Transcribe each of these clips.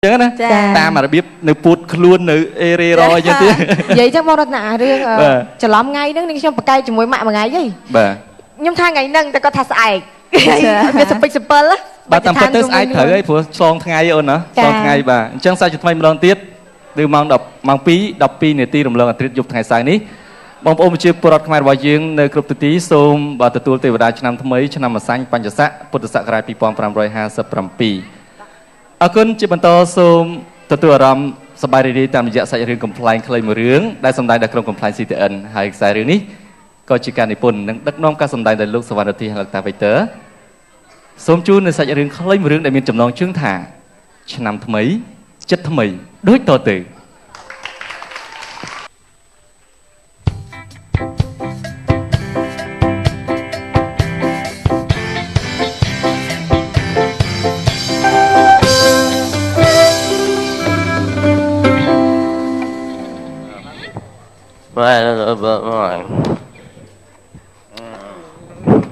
ចឹងណាតាមរបៀបនៅពួតខ្លួននៅអេរេរអញ្ចឹងទៀត និយាយចឹងបងរតនារឿងច្រឡំថ្ងៃហ្នឹងនឹងខ្ញុំប្រកែកជាមួយម៉ាក់មួយថ្ងៃហី បាទ ខ្ញុំថាថ្ងៃហ្នឹងតែគាត់ថាស្អែកវាសពេចសពិល បាទតាមពិតទៅស្អែកត្រូវហើយព្រោះឆ្លងថ្ងៃអូនណាឆ្លងថ្ងៃបាទអញ្ចឹងសាជាថ្មីម្ដងទៀតឬម៉ោង10ម៉ោង2 12នាទីរំលងអាទិត្យយប់ថ្ងៃសៅរ៍នេះបងប្អូនប្រជាពលរដ្ឋខ្មែររបស់យើងនៅគ្រប់ទិសទីសូមបាទទទួលទេវតាឆ្នាំថ្មីឆ្នាំម្សាញ់បញ្ចស័កពុទ្ធសករាជ2557អរគុណជាបន្តសូមទទួលអារម្មណ៍សប្បាយរីករាយតាមរយៈសាច់រឿងកំប្លែងខ្លីមួយរឿងដែលសម្ដែងដោយក្រុមកំប្លែង CTN ហើយខ្សែរឿងនេះក៏ជាការនិពន្ធនិងដឹកនាំការសម្ដែងដោយលោកសវណ្ណរិទ្ធីហលតាវីទ័រសូមជូននៅសាច់រឿងខ្លីមួយរឿងដែលមានចំណងជើងថាឆ្នាំថ្មីចិត្តថ្មីដូចតទៅ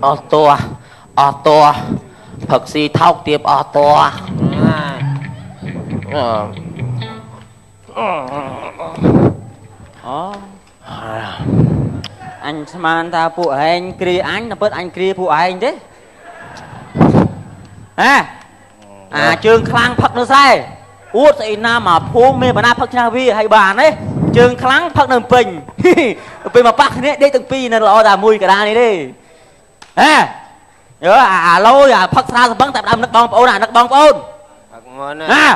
អស់តួអស់តួផឹកស៊ីថោកទៀបអស់តួអូអញស្មានថាពួកឯងគ្រាអញតែពិតអញគ្រាពួកឯងទេហ៎អាជើងខ្លាំងផឹកនៅស្រែអួតស្អីណាមកភូមិមានបណ្ណាផឹកឆ្នាំវាហើយបានទេជើងខ្លាំងផឹកនៅពេញពេលមកប៉ះគ្នាដេកទាំងពីរនៅល្អតែមួយកដានេះទេហ៎យើអាឡូយអាផឹកស្រាសបឹងតែដើមនឹកបងប្អូនអានឹកបងប្អូនផឹកមុនណា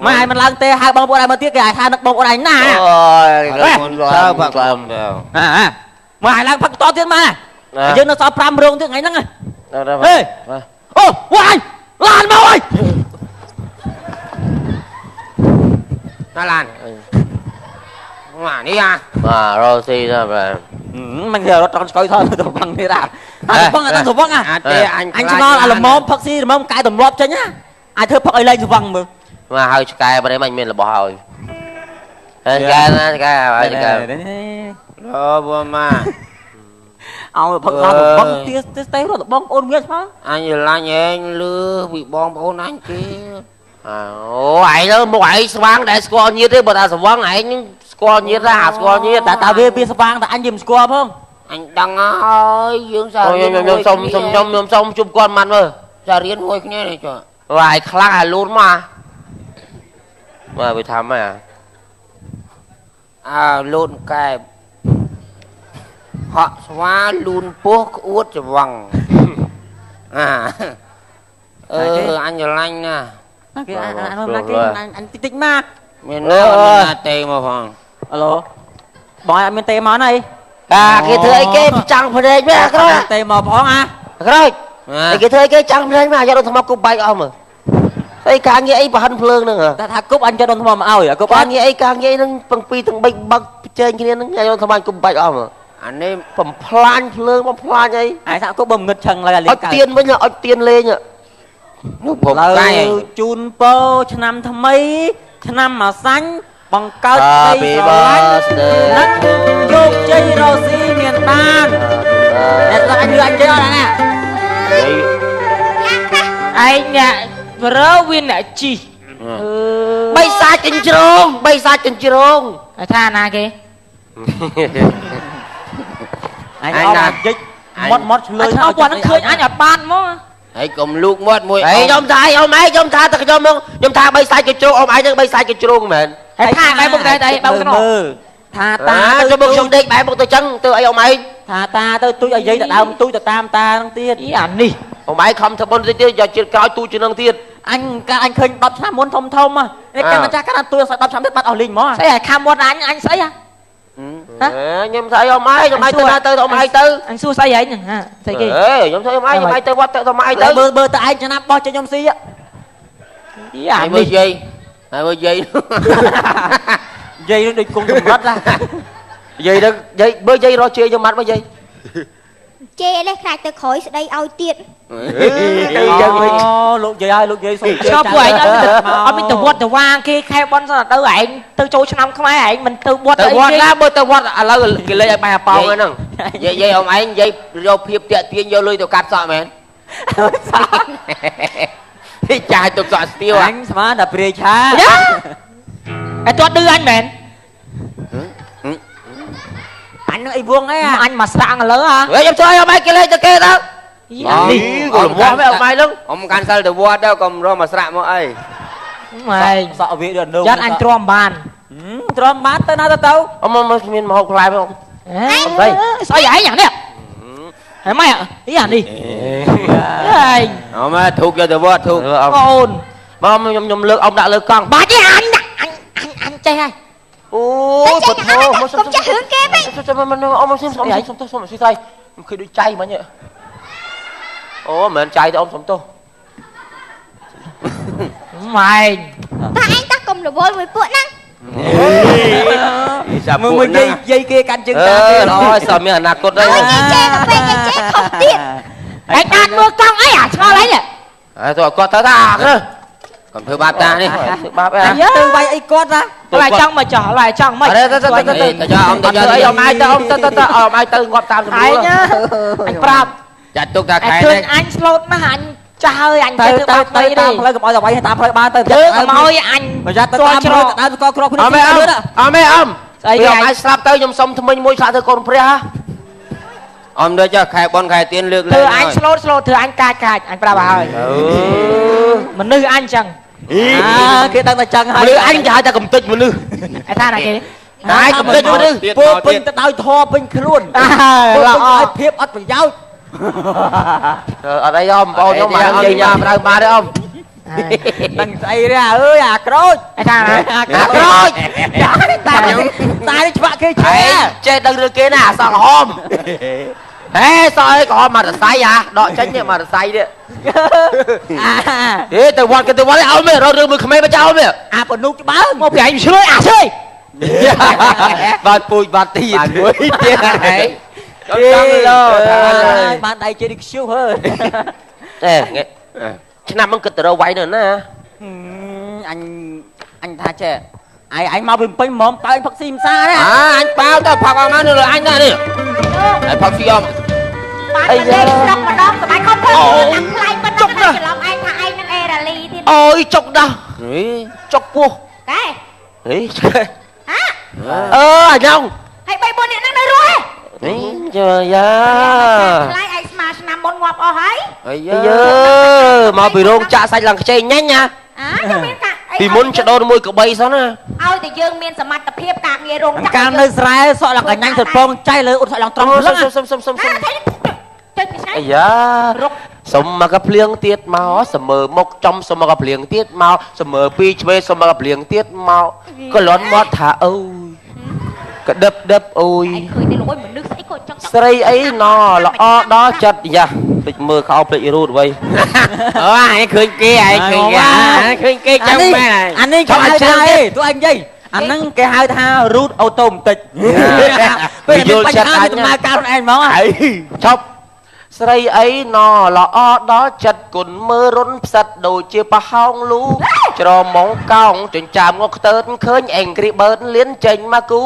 ម៉ែមិនឡើងទេហៅបងប្អូនឯងមកទៀតគេឲ្យថានឹកបងប្អូនឯងណាអូយមុនឡើងផឹកឡើងទៅអាម៉ែឡើងផឹកបន្តទៀតម៉ែយើងនៅសល់5រោងទៀតថ្ងៃហ្នឹងហេអូវ៉ាយឡានមកអើយណាឡានមកនេះអាបាទរស់ស៊ីទៅបាទ មិនគេរត់ត្រង់ឆ្កុយថតទៅវងនេះដែរអាវងអាទៅវងអាអញឆ្ងល់អាល្មមផឹកស៊ីល្មមកែទម្លាប់ចេញណាអាចធ្វើផឹកឲ្យលែងវងមើល មកហើយឆ្កែបើមិនមានរបស់ហើយឆ្កែណាឆ្កែហើយឆ្កែអូបងម៉ា ឲ្យផឹកដល់វងទៀស្ទេរត់បងប្អូនមានស្មើ អញឡាញ់ឯងលឺពីបងប្អូនអញគេអូឯងទៅមកឯងស្វាងដែលស្គាល់ញាតិទេបើថាស្វាងឯងស្គាល់ញាតិដែរអាស្គាល់ញាតិ តែតាវាវាស្វាងតែអញវាមិនស្គាល់ផង អញដឹងហើយយើងសាររៀនខ្ញុំសុំសុំខ្ញុំខ្ញុំសុំជួបគាត់ម៉ាត់មើលសាររៀនមួយគ្នានេះចុះវាយខ្លាំងអាលូនមកមកវាថាម៉េច អើលូនកែបហក់ស្វាលូនពោះក្អួតច្វឹងអាអឺអញឡាញ់ណា គេអានគេអញតិចតិចមក មានណាមានណាទេមកផង អាឡូបងអត់មានទេមកណៃ អាគេធ្វើអីគេចាំងភ្នែកមែនអាក្រោយ ទេមកផងអាក្រោយគេធ្វើអីគេចាំងភ្នែកមែនយកដុំថ្មគប់បែកអស់មើលស្អីការងារអីប្រហិនភ្លើងហ្នឹង តែថាគប់អញយកដុំថ្មមកឲ្យគប់ ការងារអីការងារហ្នឹងទាំងពីរទាំងបីបើកជែងគ្នាហ្នឹងយកដុំថ្មគប់បែកអស់មើល អានេះ បំផ្លាញភ្លើងបំផ្លាញអី អាថាគប់បើងឹតឆឹងឡើយ អត់ទៀនវិញអត់ទៀនលេង នោះព្រមកាយ ជូនពរឆ្នាំថ្មីឆ្នាំម្សាញ់បង្កើតក្តីស្រឡាញ់និងជោគជ័យរកស៊ីមានបានអ្នកស្ដាប់អញលឺអញចេះអត់ណា ឯងអ្នករើវាអ្នកជី បីសាច់ចិញ្ជ្រោងបីសាច់ចិញ្ជ្រោង ថាណាគេ អញអត់ជិចមាត់មាត់ឆ្លើយ អត់គាត់នឹងឃើញអញអត់បានហ្មង ហើយកុំលូកមាត់មួយ ហេខ្ញុំថាអ៊ំឯងខ្ញុំថាតែខ្ញុំមកខ្ញុំថាបីសាច់គេជ្រោងអ៊ំឯងនឹងបីសាច់គេជ្រោងមែន ហើយថាបែបមុខតែតែបែបក្នុង មើលថាតា ទៅខ្ញុំខ្ញុំដេកបែបមុខទៅចឹងទៅអីអ៊ំឯង ថាតាទៅទូចឲ្យយាយទៅដើមទូចទៅតាមតានឹងទៀត អីអានេះ អ៊ំឯងខំធ្វើបុណ្យតិចទៀតយកជាតិក្រោយទូចជាងនឹងទៀត អញកាលអញឃើញ10ឆ្នាំមុនធំធំនេះកាន់ចាស់កាន់ទូច10ឆ្នាំទៀតបាត់អស់លីងហ្មង ស្អីឲ្យខំមាត់អញអញស្អីហ៎ ខ្ញុំស្អីអ៊ំឯងខ្ញុំឯងទៅណាទៅអ៊ំឯងទៅ អញសួរស្អីឯងហ្នឹងស្អីគេ អេខ្ញុំស្អីអ៊ំឯងខ្ញុំឯងទៅវត្តទៅអ៊ំឯងទៅ មើលមើលទៅឯងចំណាប់បោះចេញខ្ញុំស៊ី អីអានេះ យាយហើយមើលយាយ យាយនឹងដូចគង់ចម្រិតណា យាយនឹងយាយមើលយាយរកជេរខ្ញុំម៉ាត់មើលយាយ ជេរលេះខ្លាចទៅក្រោយស្ដីឲ្យទៀត ទៅចឹងវិញ អូលោកយាយហើយលោកយាយសុំ ឆ្លប់ពួកឯងអត់មានទៅវត្តទៅវាងគេខែបនសោះទៅឯងទៅចូលឆ្នាំខ្មែរឯងមិនទៅវត្ត ទៅវត្តណាបើទៅវត្តឥឡូវគេលេងឲ្យបាយអាប៉ោងហ្នឹង យាយយាយអ៊ំឯងយាយយកភាពតាក់ទាញយកលុយទៅកាត់សក់មែន ចាយទុកសក់ស្ទៀវ អញស្មានតែព្រាយឆា យ៉ាអែទាត់ឌឺអញមែន អញនឹងអីវងអី អញមកស្រាក់ឥឡូវហ៎ ហេខ្ញុំជួយអមឯងគេលេងទៅគេទៅ នេះ ក៏លមាស់មែនអមឯងនឹង អមកាន់សិលទៅវត្តទៅកុំរមមកស្រាក់មកអី ម៉ែ សក់វាដូចនោម យ៉ាត់អញទ្រាំបាន ទ្រាំបានទៅណាទៅទៅ អមមកមានមហូបខ្លែមក អីស្អីឯងអានេះហើយម៉ែអីអានេះឯង អមធូកយកទៅវត្តធូក អូន មកខ្ញុំលើកអមដាក់លើកង់ បាច់ទេអញអញអញចេះហើយ អូពុទ្ធោមក កុំចេះរឿងគេពេក មិនអមសុំសុំសុំទោសសុំស៊ីស្រីខ្ញុំឃើញដូចចៃមិញអូមិនមែនចៃទេអមសុំទោស ម៉ែង តើឯងតោះកុំរវល់មួយពួកហ្នឹង មើលមើលយាយយាយគេកាន់ជើងតាគេ ល្អហើយសមមានអនាគតហើយ គេជេរកាហ្វេគេជេរខុសទៀត ឯងដានមើលកង់អីអាឆ្ងល់អីនេះ ហើយទៅគាត់ទៅតា កុំធ្វើបាបតានេះ ធ្វើបាបអី ទៅវាយអីគាត់ណា ឡើយចង់មកចោះឡើយចង់មក ទៅទៅទៅទៅ ទៅអមទៅ ទៅអីអមឯងទៅអមទៅទៅទៅអមឯងទៅងាប់តាមសម្រួល ឯងអញប្រាប់ ចាត់ទុកថាខែ នេះឃើញអញស្លូតណាស់អញចាស់ហើយអញ ទៅទៅទៅតាមផ្លូវកុំឲ្យតែវាយតាមផ្លូវបានទៅ ធ្វើកុំឲ្យអញ ប្រយ័ត្នទៅតាមផ្លូវទៅដើមកគ្រាប់គ្នា អមអមអម ស្អី គេអមស្លាប់ទៅខ្ញុំសុំថ្មិញមួយឆ្លាក់ទៅកូនព្រះ អមដូចចុះខែបនខែទៀនលើកឡើងធ្វើអញស្លូតស្លូតធ្វើអញកាចកាចអញប្រាប់ឲ្យមនុស្សអញចឹង គេដឹងតែចឹងហើយ មនុស្សអញគេហៅថាកំតិចមនុស្ស ឯថាណាគេ តែកំតិចមនុស្ស ពោពេញទៅដោយធម៌ពេញខ្លួនល្អឲ្យភាពអត់ប្រយោជន៍ អត់អីអមបងខ្ញុំមកនិយាយញ៉ាំដៅបានទេអម ដឹងស្អីទេអើយអាក្រូច ឯថាណា អាក្រូចតាតានេះច្បាក់គេឆេ ចេះដឹងរឿងគេណាអសក់ក្រហមហេសក់អីក្រហមមករស័យហ่ะដកចេញនេះមករស័យនេះហេទៅវត្តគេទៅវត្តឲ្យមែនរករឿងមួយក្មេងមកចោលមែន អាបនុកច្បាើ មកពីឯងឆ្លើយអាឆ្លើយ បានពូជបានទី បានមួយទៀតហេចង់លោ បានដៃជិះខ្ជុះហើយ ទេឆ្នាំហ្នឹងគិតទៅរកវាយនៅណា អញអញថាចេះឯងឯងមកពីពេញហ្មងប៉ើផឹកស៊ីម្សាទេ អញប៉ាវទៅផឹកអស់មកនៅលើអញណានេះឯងផឹកស៊ីអស់ បានទៅលេងស្រុកម្ដងសប្បាយកុំធ្វើតាមថ្លៃប៉ុណ្ណឹងច្រឡំឯងថាឯងនឹងអេរ៉ាលីទៀត អូយចុកដោះចុកពោះ កែ ហេអឺអាយ៉ង ហើយ3 4នាក់ហ្នឹងនៅរស់ហេ នេះយ៉ាយ៉ា ថ្លៃឯងស្មាឆ្នាំមុនងាប់អស់ហើយ អាយយើមកពីរោងចាក់សាច់ឡើងខ្ចីញ៉ាញ់ណា អាខ្ញុំមានកា ពីមុនចដូនមួយកបីសោះណា ឲ្យតែយើងមានសមត្ថភាពការងាររោងចក្រ កាលនៅស្រែសក់ឡើងកញ្ញាញ់ទៅពងចៃលើអ៊ុតសក់ឡើងត្រង់ សុំសុំសុំសុំសុំអាយ៉ាសុំមកកភ្លៀងទៀតមកសមើមុខចំសុំមកកភ្លៀងទៀតមកសមើពីរឆ្វេសុំមកកភ្លៀងទៀតមកកលន់មាត់ថាអូយកដឹបដឹបអូយ ឃើញតែលុយមនុស្សស្អីក៏ចង់ ស្រីអីណល្អដល់ចិត្តយ៉ាភ្លេចមើលខោភ្លេចរូតវៃ អូឯងឃើញគេឯងឃើញគេឃើញគេចាំមែន អានេះគេហៅថាអីទោះឯងនិយាយអាហ្នឹងគេហៅថារូតអូតូម៉ាទិកពេលយល់ចិត្តអញដំណើរការខ្លួនឯងហ្មង ឈប់ស្រីអីណល្អដល់ចិត្តគុណមើលរុនផ្សិតដូចជាប្រហោងលូច្រមុងកោងចិញ្ចើមងខ្ទើតឃើញអេងគ្រីបឺតលៀនចេញមកគូ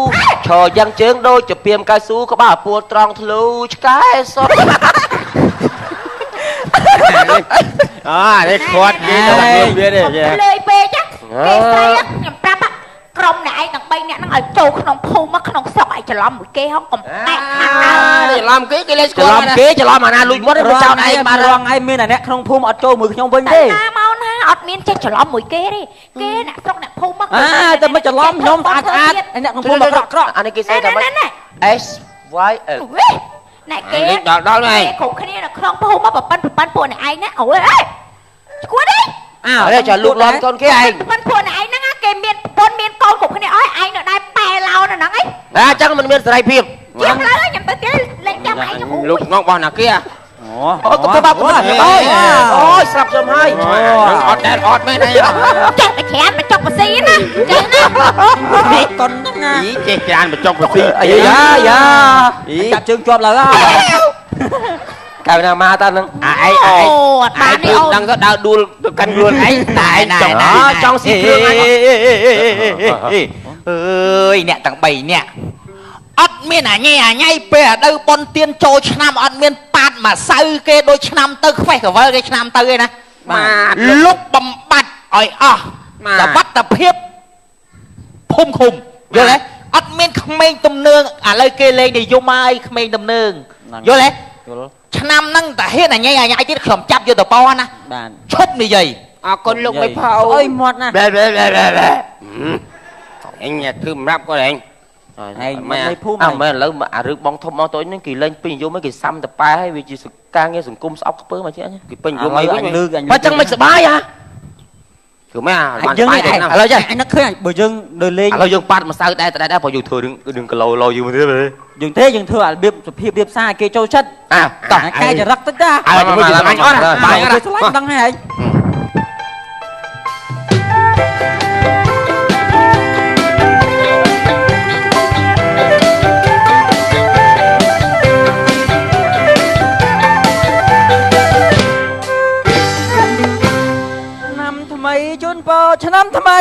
ឈរយ៉ាងជើងដូចជាពីមកៅស៊ូក្បាលពួលត្រង់ធ្លូឆ្កែសុត អានេះគាត់គេទៅវាទេ លើយពេកគេស្រីខ្ញុំប្រាប់ក្រុមអ្នកឯងទាំង3នាក់ហ្នឹងឲ្យចូលក្នុងភូមិក្នុងស្រុកឲ្យច្រឡំមួយគេហងកំបែកខាងដើម ច្រឡំគេគេលេងស្គាល់ ច្រឡំគេច្រឡំអាណាលួចមាត់ទៅចោលឯង បានរងឯងមានអ្នកក្នុងភូមិអត់ចូលមួយខ្ញុំវិញទេ ណាមកណាអត់មានចេះច្រឡំមួយគេទេគេអ្នកស្រុកអ្នកភូមិមក អាតែមិនច្រឡំខ្ញុំស្អាតស្អាតអ្នកក្នុងភូមិក្រក់ក្រក់ អានេះគេស្អីតែមិន S Y L អ្នកគេ ដល់ដល់ហ្នឹង គ្រប់គ្នានៅក្នុងភូមិមកប្រប៉ិនប្រប៉ិនពួកអ្នកឯងណាអូយអេឈួតទេ អើនេះចាលូកលន់កូនគេឯង ប្រប៉ិនពួកអ្នកឯងហ្នឹងគេមានប្រពន្ធមានកូនគ្រប់គ្នាអស់ឯងនៅដែរប៉ែឡោនៅហ្នឹងឯង អាចឹងមិនមានសេរីភាព ជាផ្លូវខ្ញុំទៅទៀតលេងចាំឯង លូកងរបស់ណាគេ អូទៅបាប់អូយអូយស្រាប់ខ្ញុំហើយ អត់ដែរអត់មែនហើយ ចុកទៅច្រានបញ្ចុកបស៊ីណាចឹងណា កុនហ្នឹងណា ចេះច្រានបញ្ចុកបស៊ី អាយ៉ាយ៉ា ចាប់ជើងជាប់ឡើយក ៅណាមកតើហ្នឹង អាឯង អូអត់បាននេះអូ ដឹងទៅដើរដួលទៅកាន់ខ្លួនឯងតែ ចង់ចង់ស៊ីគ្រឿងអញ អើយអ្នកទាំង3នាក់អត់មានអាញ៉ៃអាញ៉ៃពេលអាដៅប៉ុនទៀនចូលឆ្នាំអត់មានប៉ាតម្សៅគេដូចឆ្នាំទៅខ្វេះកវលគេឆ្នាំទៅឯណា បាទ លុបបំបត្តិឲ្យអស់សវត្ថភាពភូមិឃុំយល់ទេអត់មានក្មេងទំនើងឥឡូវគេលេងនិយមហើយក្មេងទំនើងយល់ទេឆ្នាំហ្នឹងតាហ៊ានអញញ៉ៃទៀតខ្ញុំចាប់យកទៅប៉ណាឈប់និយាយអរគុណលោកមេផៅអើយមាត់ណាបែបែបែបែអញធ្វើសម្រាប់គាត់ឯងឯងមិនភូមិអើមែនឥឡូវអារឿងបងធំបងតូចហ្នឹងគេលេងពេញនិយមគេសាំតប៉ែហើយវាជាការងារសង្គមស្អប់ខ្ពើមកជាគេពេញនិយមអីវិញបើចឹងមិនសប្បាយហ่ะគឺមែនអាយើងនេះឥឡូវចាអញនឹកឃើញបើយើងនៅលេងឥឡូវយើងប៉ាត់ម្សៅដែរដែរព្រោះយើងធ្វើរឿងគីឡូឡូយូរទៀតយើងទេយើងធ្វើអារបៀបសុភាពរៀបសារគេចូលចិត្តអើតោះកែចរិតតិចតាអើជាមួយអញអត់បាយអត់ស្លាញ់ដឹងហើយឆ្នាំថ្មី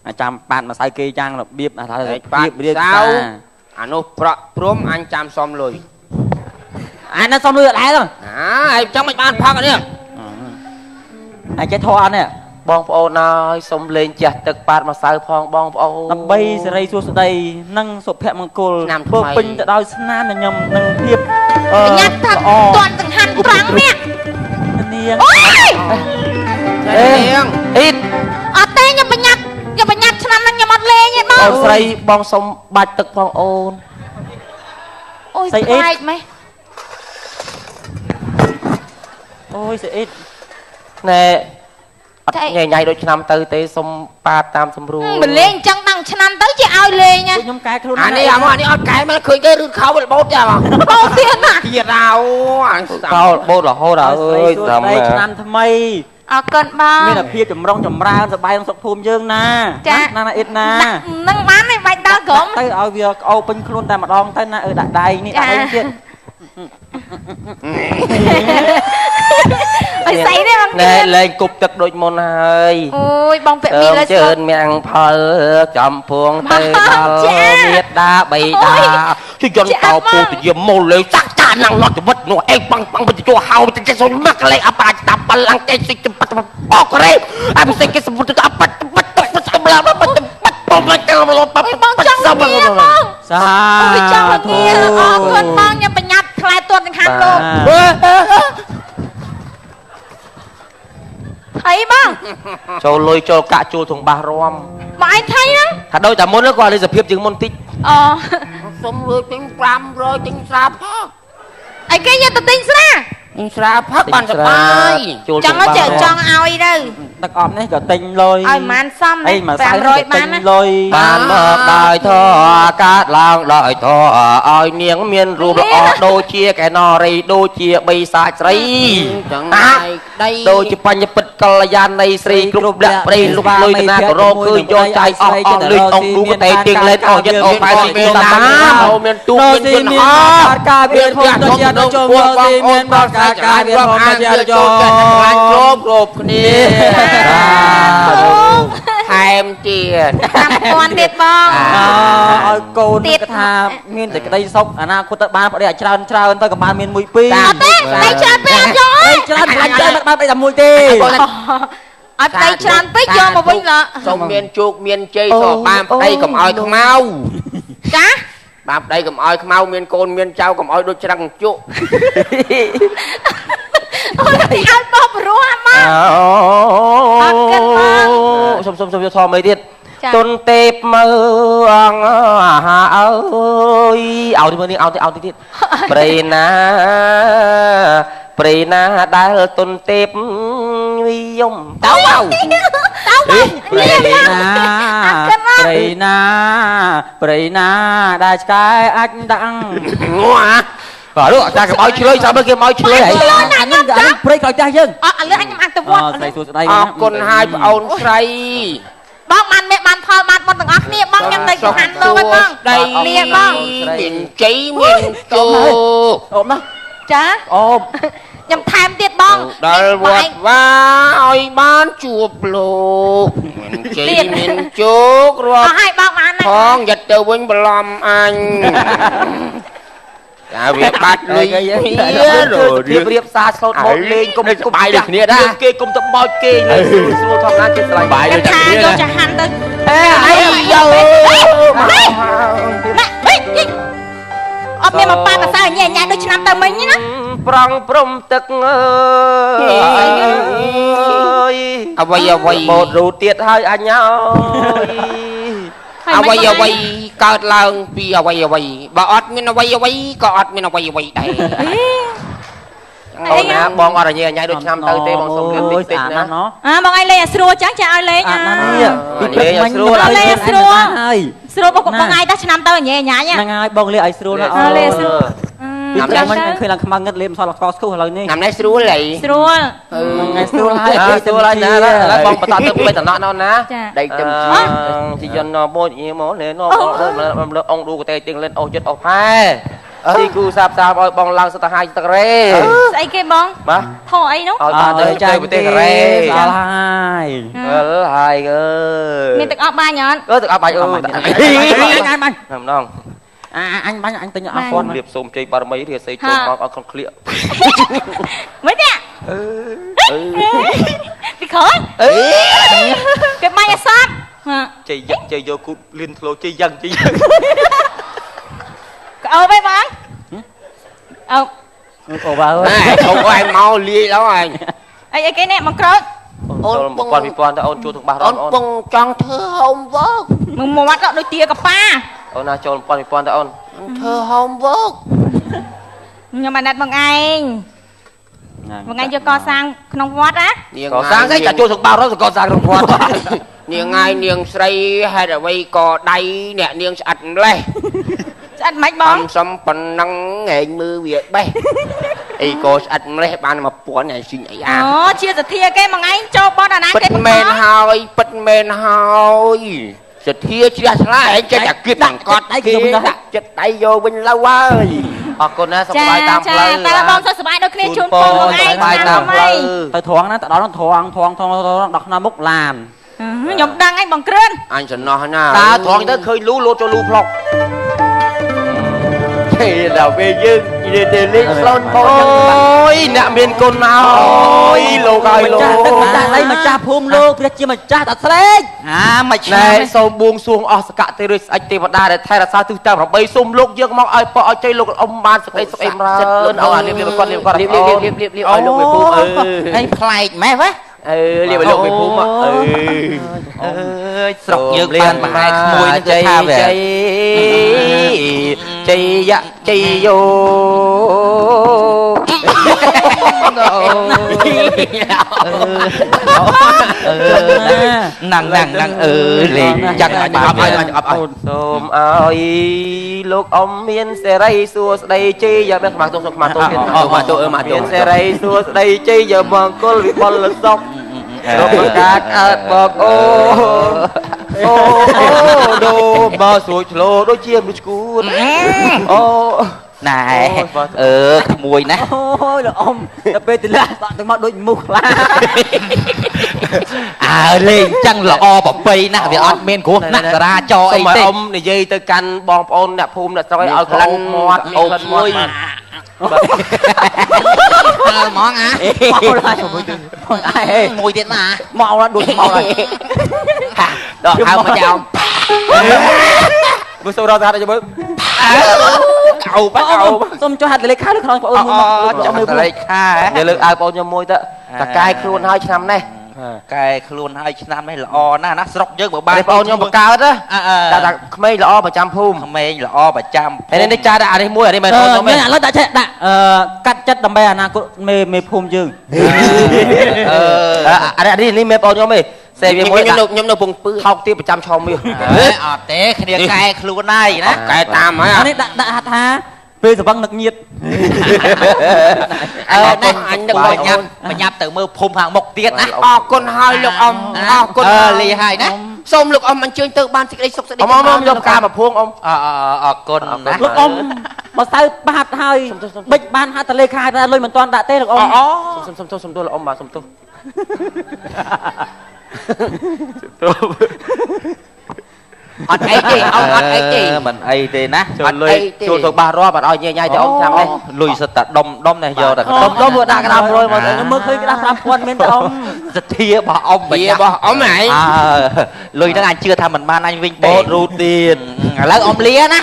អាចាំប៉ាត់ម្សៅគេយ៉ាងរបៀបថារបៀបរៀបសារអានោះប្រក់ព្រំអញចាំសុំលុយអានោះសុំលុយអត់ដែរអាហើយចង់មិនបានផឹកអានេះអាចេះធေါ်អត់នេះបងប្អូនអើយសុំលេងជះទឹកប៉ាត់ម្សៅផងបងប្អូនដើម្បីសេរីសួស្តីនិងសុភមង្គលពោពេញទៅដោយស្នាមញញឹមនិងភាពញ៉ាត់ថាតាន់ចង្ហាន់ត្រង់នេះនាងអេអ៊ីតអត់ទេខ្ញុំប្រញាប់ឆ្នាំហ្នឹងខ្ញុំអត់លេងទេបងអូនស្រីបងសុំបាច់ទឹកផងអូនអូយខ្លាចម៉េះអូយស្អីតណែអត់ញ៉ៃញ៉ៃដូចឆ្នាំទៅទេសុំប៉ាតតាមសម្រួលមិនលេងអញ្ចឹងតាំងឆ្នាំទៅជាឲ្យលេងខ្ញុំកែខ្លួនអានេះអាមកនេះអត់កែមកឃើញគេរឺខោរបូតចាបងបូតទៀតណាទៀតអោអញខោរបូតរហូតអើយឆ្នាំថ្មីអរគុណបងមានភាពចម្រុងចម្រើនសប្បាយក្នុងសុខភូមិយើងណាណាណាអ៊ីតណានឹងបានទេបាច់ដល់ក្រុមទៅឲ្យវាក្អូបពេញខ្លួនតែម្ដងទៅណាអឺដាក់ដៃនេះដាក់អីទៀតអីស្អីទេបងណែលេងគប់ទឹកដូចមុនហើយអូយបងពាក់មីលើជឿនមៀងផលចំពួងទៅដល់មេដាបៃតាជួយយន្តតោពូទយាមូលេសាក់ចាណាំងលត់ជីវិតនោះអេបងបងទៅជួហៅទៅចេះសុំមកលេអបាតាបលាំងកេសិចបតអូក្រេអភិសេកសមុទ្រអបតបតបតបឡាបតបតបងចង់លបងចង់បងសាធុអរគុណបងខ្ញុំប្រញាប់ថ្លៃទាត់នឹងខាងលោកថៃបងចូលលុយចូលកាក់ចូលធុងបាសរំបងឯងថៃហ្នឹងថាដូចតែមុនគាត់លេសភាពជាងមុនតិចអូសុំលុយទិញ500ទិញស្រាផឹកអីគេយកទៅទិញស្រាស្រាផឹកបានសប្បាយចង់ចេះចង់ឲ្យទៅទឹកអប់នេះក៏ទិញលុយឲ្យម៉ានសំ500បានណា លុយបានមកដោយធរកើតឡើងដោយធរឲ្យនាងមានរូបល្អដូចជាកែណរីដូចជាបិសាចស្រីចឹងហើយក្តីដូចជាបញ្ញពិតកល្យាណីស្រីគ្រប់លក្ខព្រៃលុបលុយតាក៏រកឃើញយកចៃអស់អស់លុយអងគូកតេទៀងលេតអស់យិតអស់ប៉ែស៊ីតាមមានទូមានយន្តហោះការវាធំទៅជាចូល ពួកបងអូនប្រុសស្រី ការវាធំទៅជាចូល ចិត្តខ្លាញ់គ្រប់គ្នាថែមទៀត5000ទៀតបងឲ្យកូនគេថាមានតែក្តីសុខអនាគតទៅបានប្តីឲ្យច្រើនច្រើនទៅក៏បានមានមួយពីរអត់ទេប្តីច្រើនពេកអត់យកទេច្រើនខ្លាញ់ច្រើនបានប្តីតែមួយទេអត់ប្តីច្រើនពេកយកមកវិញឡើសូមមានជោគមានជ័យសូមបានប្តីកុំឲ្យខ្មៅចាបានប្តីកុំឲ្យខ្មៅមានកូនមានចៅកុំឲ្យដូចច្រាំងជក់អូនឲ្យបោះព្រោះអាមកអត់គិតបងសុំសុំសុំយកធំអីទៀតទុនទេពមើអងអើយឲ្យមើលនេះឲ្យទៅឲ្យទៀតព្រៃណាព្រៃណាដែលទុនទេពវិយមតៅតៅព្រៃណាព្រៃណាព្រៃណាដែលឆ្កែអាចដាក់ងាប់បាទលោកអាចារ្យកុំឲ្យឆ្លើយចាំមើលគេមកឆ្លើយហើយអានេះព្រៃក្រោយចាស់យើងអត់ឥឡូវអញខ្ញុំអនុវត្តស្រីសួស្តីអរគុណហើយប្អូនស្រីបងបានមេបានផលបានបុណ្យទាំងអស់គ្នាបងខ្ញុំនៅចង្ហាន់លោកហើយបងលាបងមានជ័យមានជោគអូមណាចាអូមខ្ញុំថែមទៀតបងដល់វត្តវាឲ្យបានជួបលោកមានជ័យមានជោគរាប់អស់ហើយបងបានផងយត់ទៅវិញបន្លំអញ អាវាបាត់លុយ រៀបរៀបសារស្លូតបូតលេងគុំគុំ បាយដូចគ្នាដែរ គេគុំទៅបោចគេលេងស្រួលធម្មតាគេស្រឡាញ់ បាយដូច ថា គ្នា យកចហាន់ទៅ អេអីយោ ណាហេអត់មានមកប៉ាភាសាញ៉ែញ៉ែដូចឆ្នាំទៅមិញណា ប្រងព្រំទឹកអើយ អ្វីអ្វី បូតរូទៀតហើយអញអើយ អ្វីអ្វីកើតឡើងពីអ្វីអ្វីបើអត់មានអ្វីអ្វីក៏អត់មានអ្វីអ្វីដែរ អូនណាបងអត់ញ៉ៃញ៉ៃដូចឆ្នាំទៅទេបងសុំលឿនតិចតិចណា អាបងឯងលេងឲ្យស្រួលចឹងចាឲ្យលេងអា ពីព្រឹកមិញ ស្រួល លេងឲ្យស្រួល ហើយ ស្រួលបងបងឯងតាឆ្នាំទៅញ៉ៃញ៉ៃ ហ្នឹងហើយបងលេងឲ្យស្រួលណា អូលេងស្រួល ពីព្រឹកមិញឃើញឡើងខ្មៅងឹតលេងមិនសល់កស្គូឥឡូវនេះ ឆ្នាំនេះស្រួលហី ស្រួល ថ្ងៃស្រួលហើយ ស្រួលហើយណាឥឡូវបងបន្តទៅបីតំណក់ណណា ដៃទឹម ជាយន្តបូចញីមកលេនមកអង្គឌូកតេទៀងលេនអូចិត្តអូផែទីគូសាបសាបឲ្យបងឡើងសតហាយទឹករេ ស្អីគេបង បាទ ថោអីនោះ ឲ្យបានទៅទៅប្រទេសកូរ៉េ ស្អល់ហើយ អើហើយអើ មានទឹកអប់បាញ់អត់ អឺទឹកអប់បាញ់អឺ អញបាញ់ ម្ដង អញបាញ់អញទិញអស់ពាន់ រៀបសូមជ័យបារមីរាសីចូលមកឲ្យក្នុងក្លៀក មិនទេ អឺ ពីក្រោយគេបាញ់ឲ្យសព ជ័យជ័យយកគូលៀនធ្លោជ័យយ៉ាងជ័យយ៉ាង ក្អូបឯងបងអូ អូបាអើយ អូឯងមកលាយដល់ឯង អីអីគេនេះមកក្រូច អូន1000 2000ទៅអូនជួទាំងបាសរ អូនពងចង់ធ្វើ homework មើលមាត់ដូចទាកប៉ា អូនណាចូល1000 2000ទៅអូន ធ្វើ homework ខ្ញុំអាណិតបងឯងបងឯងយកកសាងក្នុងវត្តណា កសាងស្អីចាចូលទាំងបាសរកសាងក្នុងវត្ត នាងឯងនាងស្រីហេតុអ្វីក៏ដៃអ្នកនាងស្អិតម្លេះ ស្អិតមិនបង សំប៉ុណ្ណឹងឯងមើលវាបេះអីក៏ស្អិតម្លេះបាន1000ឯងស៊ីអីអា អូជាសទ្ធាគេមួយថ្ងៃចូលបត់អាណា គេពិតមែនហើយពិតមែនហើយសទ្ធាជ្រះថ្លាឯងចេះតែគៀបអង្កត់គេដាក់ចិត្តដៃយកវិញលើហើយ អរគុណណាសុខសប្បាយតាមផ្លូវ តែបងសុខសប្បាយដូចគ្នាជូនពរបងឯង បាយតាមផ្លូវ ទៅត្រង់ណាទៅដល់ត្រង់ត្រង់ត្រង់ដល់ក្នុងមុខឡាន ខ្ញុំដឹងឯងបងគ្រឿន អញសំណោះណា តើត្រង់ទៅឃើញលូលោតចូលលូផ្លុកទេដល់ពេលយើងនិយាយទៅលេងស្លូនបងអូយអ្នកមានគុណអើយលោកហើយលោក ម្ចាស់ដីម្ចាស់ភូមិលោកព្រះជាម្ចាស់តាស្លេក អាមួយឆ្នាំ សូមបួងសួងអស់សកទេឬស្អិចទេវតាដែលថែរក្សាទិសតាម8សូមលោកយើងមកឲ្យពរឲ្យជ័យលោកអ៊ំបានសុខអីសុខអីម្រើនអូអាលៀបលៀបគាត់លៀបគាត់ លៀបលៀបលៀបលៀបលៀបឲ្យលោកមេភូមិអឺ ហើយប្លែកម៉េះវ៉ា អឺលៀបឲ្យលោកមេភូមិអឺ អើយស្រុកយើងបានប្រហែលក្មួយនឹងគឺថាវា ជ័យជ័យយោ ណាំងណាំងណាំងអឺលេងយ៉ាងអត់ឲ្យអត់ឲ្យ សូមឲ្យលោកអ៊ំមានសេរីសួស្តីជ័យយ៉ាងមានខ្មាស់ទោសខ្មាស់ទោសទៀត ខ្មាស់ទោសអឺមកទោស មានសេរីសួស្តីជ័យយ៉ាងមង្គលវិបុលសុខគ្រប់ការកើតបងអូអូដូមកស្រួយឆ្លោដូចជាមនុស្សឈួតអូ ណែអឺក្មួយណា អូយលោកអ៊ំដល់ពេលទលាក់ទៅមកដូចមូសខ្លា អើលេងចឹងល្អប្រពៃណាស់វាអត់មានគ្រោះថ្នាក់ចរាចរអីទេ អ៊ំនិយាយទៅកាន់បងប្អូនអ្នកភូមិអ្នកស្រុកឲ្យក្លិនមាត់អូមួយ អើហ្មងអាមួយទៀតណា មកដល់ដូចមកហើយ ដកហើមមកចោល មើលសូមរកថាទៅមើល អោបាក់អោ សូមចុះហត្ថលេខាលើខ្នងបងអូនមួយមក ចុះហត្ថលេខា និយាយលើកអាវបងខ្ញុំមួយទៅតកែខ្លួនហើយឆ្នាំនេះ កែខ្លួនហើយឆ្នាំនេះល្អណាស់ណាស្រុកយើងបើបាន បងខ្ញុំបង្កើតណាដាក់ក្មេងល្អប្រចាំភូមិ ក្មេងល្អប្រចាំ ហើយនេះចាដាក់អានេះមួយអានេះមែនបងខ្ញុំ ឥឡូវដាក់ចេះដាក់កាត់ចិត្តដើម្បីអនាគតមេភូមិយើង អឺអានេះនេះមេបងខ្ញុំទេសេវាមួយ ខ្ញុំនៅពងពឺ ថោកទៀតប្រចាំឆមាស អត់ទេគ្នាកែខ្លួនហើយណា កែតាមហើយ អានេះដាក់ដាក់ថាពេលសវឹងនឹកញៀត អើនេះអញនឹកបញ្ញាប់បញ្ញាប់ទៅមើលភូមិខាងមុខទៀតណា អរគុណហើយលោកអ៊ំអរគុណ លីហើយណា សូមលោកអ៊ំអញ្ជើញទៅបានសេចក្តីសុខសេចក្តី អ៊ំអ៊ំយកផ្កាមកភួងអ៊ំ អរគុណណា លោកអ៊ំមកសៅបាតហើយបិចបានហត្ថលេខាតែលុយមិនទាន់ដាក់ទេលោកអ៊ំ សុំសុំសុំទោសលោកអ៊ំបាទសុំទោស អត់អីទេអ៊ំអត់អីទេ មិនអីទេណា ចូលលុយចូលទៅបាសរាប់អត់ឲ្យញ៉ៃញ៉ៃទេអ៊ំចាំនេះ លុយសិតតែដុំដុំនេះយកតែ ដុំដុំវាដាក់ក្តារ100មក មើលឃើញក្តារ5000មានតែអ៊ំ សទ្ធារបស់អ៊ំ របស់អ៊ំហ៎ លុយហ្នឹងអញជឿថាមិនបានអញវិញទេ បូតរូទៀត ឥឡូវអ៊ំលាណា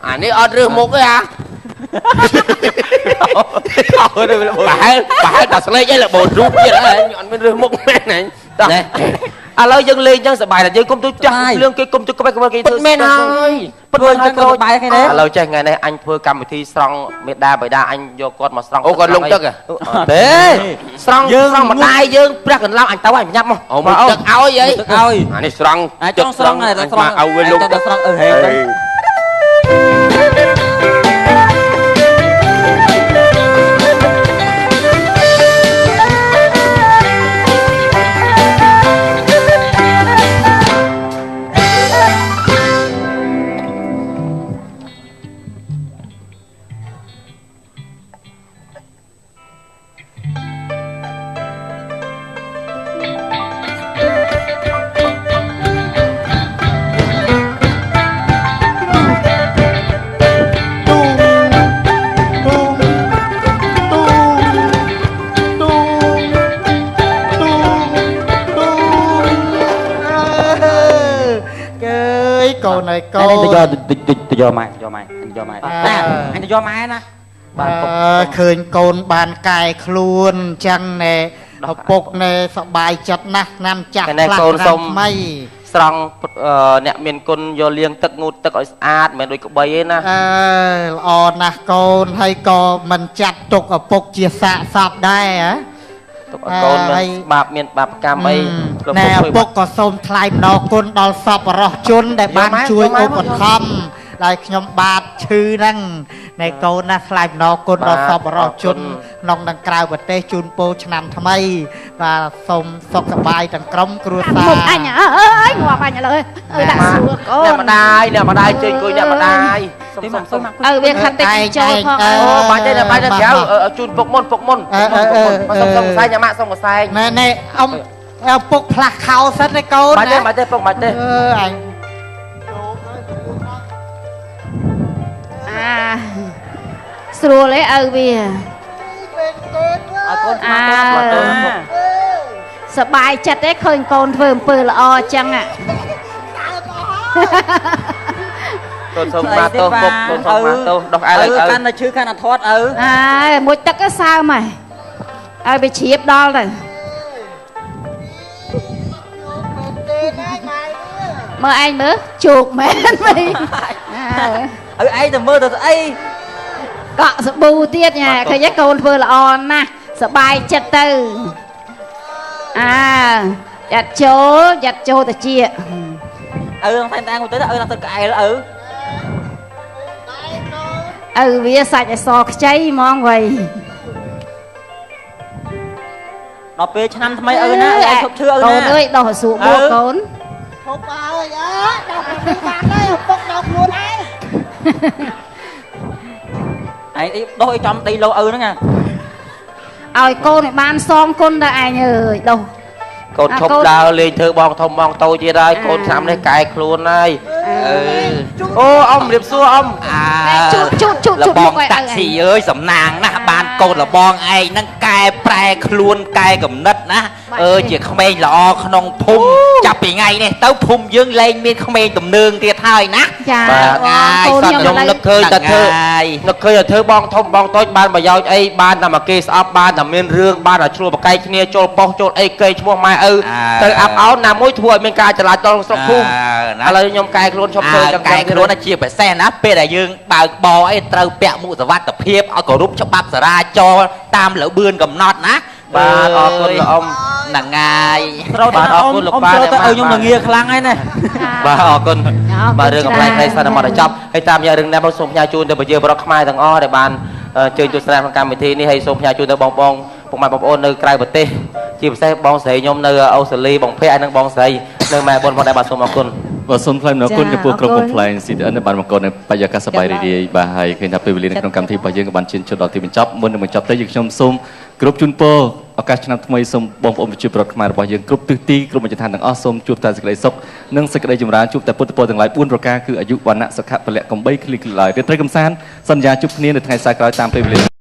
អានេះអត់រើសមុខទេអាប្រហែលប្រហែលតែស្លេកឯងរបូតរូបទៀតអត់មានរើសមុខមែនហ្នឹងតោះឥឡូវយើងលេងចឹងសប្បាយតែយើងគុំទៅចាស់រឿងគេគុំទៅក្បែរក្បែរគេធ្វើមែនហើយ ពិតមែនហើយ ក្រូចបាយគេទេ ឥឡូវចេះថ្ងៃនេះអញធ្វើកម្មវិធីស្រង់មេដាបៃតាអញយកគាត់មកស្រង់ អូគាត់លងទឹក ទេស្រង់ស្រង់ម្ដាយយើងព្រះកន្លងអញទៅអញញ៉ាំមក អូមកទឹកឲ្យអី ទឹកឲ្យ អានេះស្រង់ ចង់ស្រង់ស្រង់ ឲ្យវាលង ទឹកស្រង់អឺហេទៅ កូនហើយកូន ទៅយកទៅយកម៉ែយកម៉ែយកម៉ែអញទៅយកម៉ែណា បាទ ឃើញកូនបានកែខ្លួនអញ្ចឹងណែឪពុកណែសបាយចិត្តណាស់ ឆ្នាំចាស់ ខ្លះកូនសុំថ្មីស្រង់អ្នកមានគុណយកលាងទឹកងូតទឹកឲ្យស្អាតមិនមែនដូចក្បីទេណា អើល្អណាស់កូន ហើយក៏មិនចាត់ទុកឪពុកជាសាកសពដែរហ៎ ទុកឲ្យកូនមានបាបមានបាបកម្មអី ណែឪពុកក៏សូមថ្លែងអំណរគុណដល់សប្បុរសជនដែលបានជួយឧបត្ថម្ភដែលខ្ញុំបាទឈឺហ្នឹងណែកូនណា ថ្លែងអំណរគុណដល់សប្បុរសជនក្នុងនិងក្រៅប្រទេសជូនពរឆ្នាំថ្មី បាទសូមសុខសប្បាយទាំងក្រុមគ្រួសារ មុខអញអើយងាប់អញឥឡូវអើដាក់សួរកូន អ្នកម្ដាយអ្នកម្ដាយជើញអង្គុយអ្នកម្ដាយសុំសុំសុំ អើវាខាត់តិចចូលផង អូបាច់ទេបាច់ទេក្រៅជូនពុកមុនពុកមុនពុកមុនសុំសុំកសែងញ៉ាំសុំកសែង ណែណែអ៊ំឪពុកផ្លាស់ខោសិនទេកូន បាច់ទេបាច់ទេពុកបាច់ទេ អឺអញ អាស្រួលទេឪវា អើកូន អើសបាយចិត្តទេឃើញកូនធ្វើអំពើល្អអញ្ចឹង កូនសូមមកទោសពុកកូនសូមមកទោសដោះអើ ឪកាន់តែឈឺកាន់តែធាត់ឪ អើមួយទឹកសើមហើយឲ្យវាជ្រាបដល់ទៅមើលឯងមើលជោគមែនមិន ឪឯងទៅមើលទៅស្អី កក់សាប៊ូទៀតញ៉ែឃើញទេកូនធ្វើល្អណាស់សបាយចិត្តទៅអើយ៉ាត់ចូលយ៉ាត់ចូលតិច ឪតែតែទៅឪទៅក្អែលឪ ឪវាសាច់អសខ្ចីហ្មងវៃ ដល់ពេលឆ្នាំថ្មីឪណាឯងឈប់ឈឺឪណា កូនអើយដោះឲ្យសួរបួកូន ឈប់ហើយអើដោះខ្លួនបានហើយឪពុកដោះខ្លួនឯង ឯងដោះឲ្យចំដីលោឪហ្នឹងណា ឲ្យកូនឲ្យបានសងគុណដល់ឯងអើយដោះ កូនឈប់ដើរលេងធ្វើបងធំបងតូចទៀតហើយកូនឆ្នាំនេះកែខ្លួនហើយអូអ៊ំរៀបសួរអ៊ំ ជូតជូតជូត លបងតាក់ស៊ីអើយសំណាងណាស់បានកូនលបងឯងហ្នឹងកែប្រែខ្លួនកែកំណត់ណាអើជាក្មេងល្អក្នុងភូមិចាប់ពីថ្ងៃនេះទៅភូមិយើងលែងមានក្មេងទំនើងទៀតហើយណា ចា បាទ កូន ខ្ញុំនឹកឃើញតែធ្វើនឹកឃើញតែធ្វើបងធំបងតូចបានប្រយោជន៍អីបានតែមកគេស្អប់បានតែមានរឿងបានតែឆ្លោះបកែកគ្នាចូលប៉ុស្តិ៍ចូលអីគេឈ្មោះម៉ែឪទៅអាប់អោនណាមួយធ្វើឲ្យមានការចលាចលក្នុងស្រុកភូមិឥឡូវខ្ញុំកែខ្លួនឈប់ធ្វើ ចឹងកែខ្លួនជាពិសេសណាពេលដែលយើងបើកបរអីត្រូវពាក់មួកសុវត្ថិភាពឲ្យគោរពច្បាប់ចរាចរណ៍តាមល្បឿនកំណត់ណា បាទអរគុណលោកអ៊ំ ហ្នឹងហើយ ត្រូវ បាទអរគុណលោកប៉ា ត្រូវទៅឲ្យខ្ញុំល្ងាខ្លាំងហើយណា បាទអរគុណបាទរឿងកំ pl ែងខ្លីសិនមកដល់ចប់ហើយតាមរយៈរឿងនេះមកសូមផ្ញើជូនទៅប្រជាពលរដ្ឋខ្មែរទាំងអស់ដែលបានជើញទស្សនាក្នុងកម្មវិធីនេះហើយសូមផ្ញើជូនទៅបងបងពុកម៉ែបងប្អូននៅក្រៅប្រទេសជាពិសេសបងស្រីខ្ញុំនៅអូស្ត្រាលីបងភ័ក្រហើយនិងបងស្រីនៅម៉ែបុនផងដែរបាទសូមអរគុណ បាទសូមថ្លែងអំណរគុណចំពោះក្រុមកំ pl ែង CTN ដែលបានបង្កនៅបរិយាកាសសប្បាយរីករាយបាទហើយឃើញថាពេលវេលានៅក្នុងកម្មវិធីរបស់យើងក៏បានឈានចូលដល់ទីបញ្ចប់មុននឹងបញ្ចប់ទៅយើងខ្ញុំសូមគោរពជូនពរ ឱកាសឆ្នាំថ្មីសូមបងប្អូនប្រជាពលរដ្ឋខ្មែររបស់យើងគ្រប់ទិសទីគ្រប់មជ្ឈដ្ឋានទាំងអស់សូមជួបតែសេចក្តីសុខនិងសេចក្តីចម្រើនជួបតែពុទ្ធពរទាំងឡាយ4ប្រការគឺអាយុវណ្ណៈសុខៈពលៈកំបីគ្លីគ្លីឡើយរាត្រីកំសាន្តសន្យាជួបគ្នានៅថ្ងៃស្អែកក្រោយតាមពេលវេលា